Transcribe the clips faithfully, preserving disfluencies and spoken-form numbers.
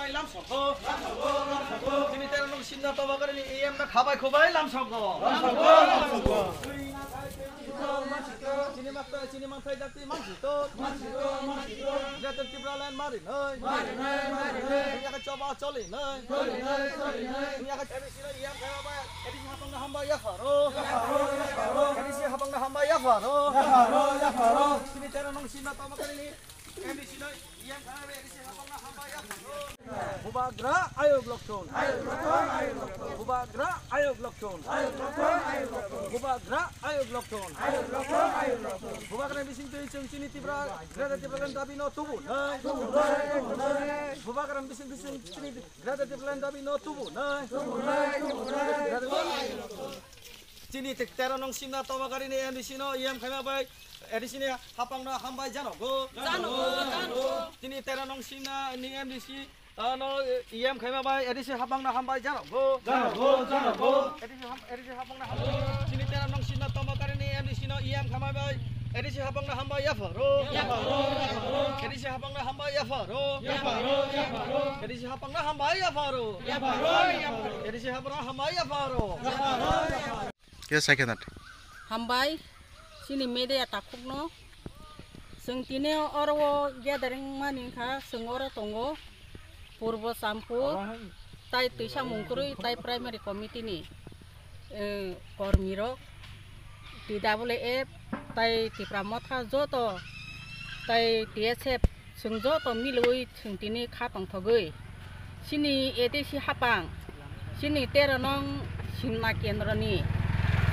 Lamsokgo. Chini tero nung simna toma karini E M no khabai khubai lamsokgo. Chini maktai, chini maktai jati mansi to. Greater Tipraland mari noi. Yaka choba choli noi. Yaka M C no E M khaima bai, A D C hapang no hambai yapharo. A D C hapang no hambai yapharo. Chini tero nung simna toma karini M D C no E M khaima bai, A D C hapang no hambai yapharo. Bubagra ayok lokthon. Bubagra ayok lokthon. Bubagra ayok lokthon. Bubagra bising twi chwng chini Tipra, Greater Tipraland dabi no tubu nai. Bubagra bising twi chwng chini Greater Tipraland dabi no tubu nai. Chini te-, tero nung simna toma karini M D C no E M khaima bai, A D C ni hapang no hambai janogo. Janogo, janogo. Chini tero nung simna ni M D C ano E M khaima bai A D C hapang no hambai janogo. Janogo, janogo. A D C ham-, A D C hapang no hambai. Chini tero nung simna toma karini M D C no E M khaima bai A D C hapang no hambai yapharo. Yapharo, yapharo. A D C hapang no hambai yapharo. Yapharo, yapharo. A D C hapang no hambai yapharo. Yapharo, yapharo. A D C hapang no hambai yapharo. Yapharo, yapharo. Yes, I cannot. Hambai, chini media takhukno. Chwng tini oro o gathering mani wngkha, chwng oro tongo. Purbo Champur, tai twisa mungkwrwi, tai primary committee ni, eh, kormi rok, T W F, tai Tipra Motha joto, tai T S F, chwng joto milwi chwng tini kha tongthogwi. Chini A D C hapang, chini tero nong simna kendroni,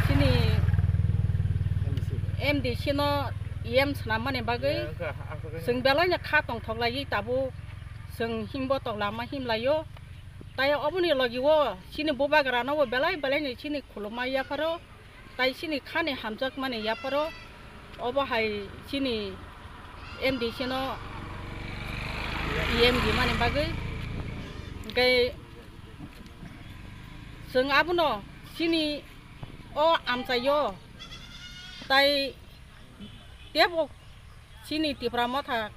chini M D C no E M swnammani bagwi chwng belaino kha tongthoklaiwi tabuk. Chwng himbo tok lama himlaio. Tai oboni logi o chini bubagrano bo belai belai ni chini khuluma yapharo. Tai chini khani hamjakmani yapharo. Obo hai chini M D C no E M rimani bagwi. Hingke chwng abono chini o amchaio tai tebo chini Tipra Motha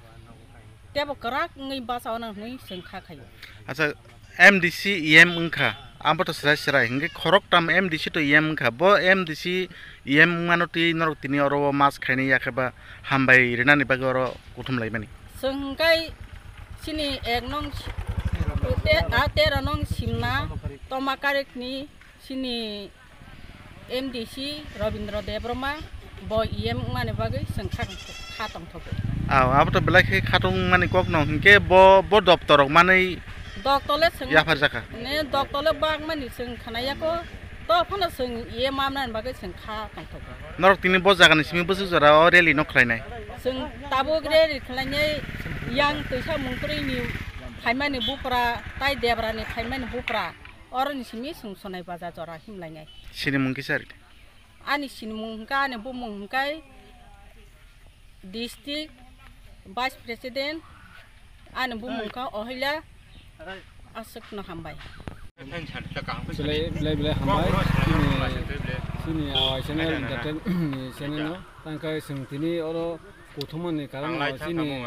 tebo kwrak wngwi bachao nang hwnwi chwng kha khaio. Acha, M D C E M wngkha, abo to srai srai, hingke khoroktam M D C to E M wngkha, bo M D C E M wngmano twi norok tini oro o mas khainai ya khe ba hambai rinani bagwi oro kuthum laimani. Chwng hingkai chini ek nong si-, te-, a tero nong simna toma karikni chini M D C Robindra Debbarma bo E M wngmani bagwi chwng kha, kha tongthogo. Aw, abo to belai khe khatung mani kok no, hinkhe bo, bo doptor rok manwi Doktole chwng yapharjakha. Ne doktole bagmani chwng khnayako, to phano chwng E M amnani bagwi chwng kha tongthogo. Norok tini bo jagani simi bwswk jora o rally no khlainai? Chwng tabuk rally khlainai yang twisa mungkwrwini phaimani bupra, tai Debrani phaimani bupra. Oroni simi chwng Sonai Baza jora himlainai. Sinimung kisa ri? Ani sinimung hwnkha, ani bumung hwnkha District Vice President, ani bumung hwnkha Ohila Aswkno hambai. Belai, belai, belai hambai. Chini, chini Awai channel, entertain ni channel no. Tangkai chwng tini oro kuthumani karon chini,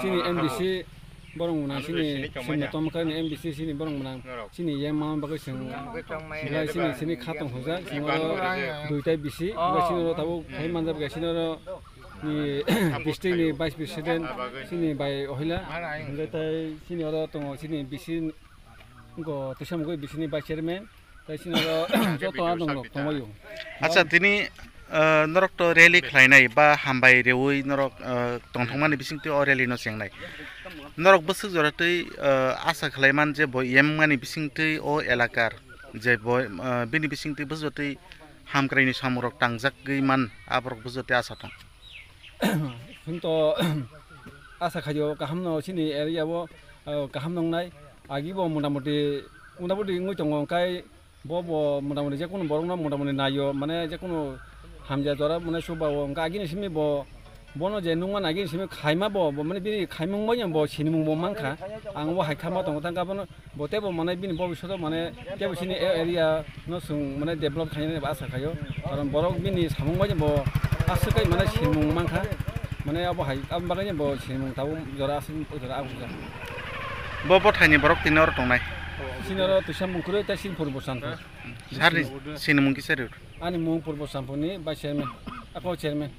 chini M D C borok mwnang chini, chini tomkani M D C chini borok mwnang chini yang mama bagwi chwng belai chini, chini kha tong hojak chini oro duitai bisi, chini oro tabuk phai manjak bai chini oro ni district ni vice president chini bai Ohila, hingke tai chini oro tongo chini bisi wngkha Tisam Goi bisi ni vice chairman. Tai chini oro joto adong rok tongbaio. Acha, tini, eh, norok to rally khlainai ba hambai reui norok, eh, tongthokmani bisingtwi o rally no chengnai. Norok bwswk jora twi, eh, asa khlaiman je bo E M mani bisingtwi o elakar je bo, eh, bini bisingtwi bwswk jora twi hamkraini samung rok tangjagwi man aborok bwswk jora twi asa tong. Chwng to asa khaio kaham no chini area o, eh, kaham nongnai. Agi bo motamoti, motamoti wngwi tongo, hwnkhe bo, bo motamoti jekunu borokno motamoti naio, mane jekunu hamya jora mane chuba o, hwnkhe agini simi bo, bono je nukmani agini simi khaima bo, bo mane bini khaimung bai bo sinimung bo mankha. Ang bo hai kha ma tongo, thangkhe abono bo teibo mane bini bobishoto mane teibo chini a-, area no chwng mane develop khainani bo asa khaio, karon borok bini samung bai bo aswk kai mane sinimung mankha, mane abo hai aboni bagwi bo sinimung tabuk jora aswk jora aboni jora. Bo, bo thaini borok tini oro tongnai. Sini oro Tuisam Mungkuri tei sini Purbo Sampur. Sarni sini mung kisa rw? Ani mung Purbo Sampurni vice chairman. Ako chairman.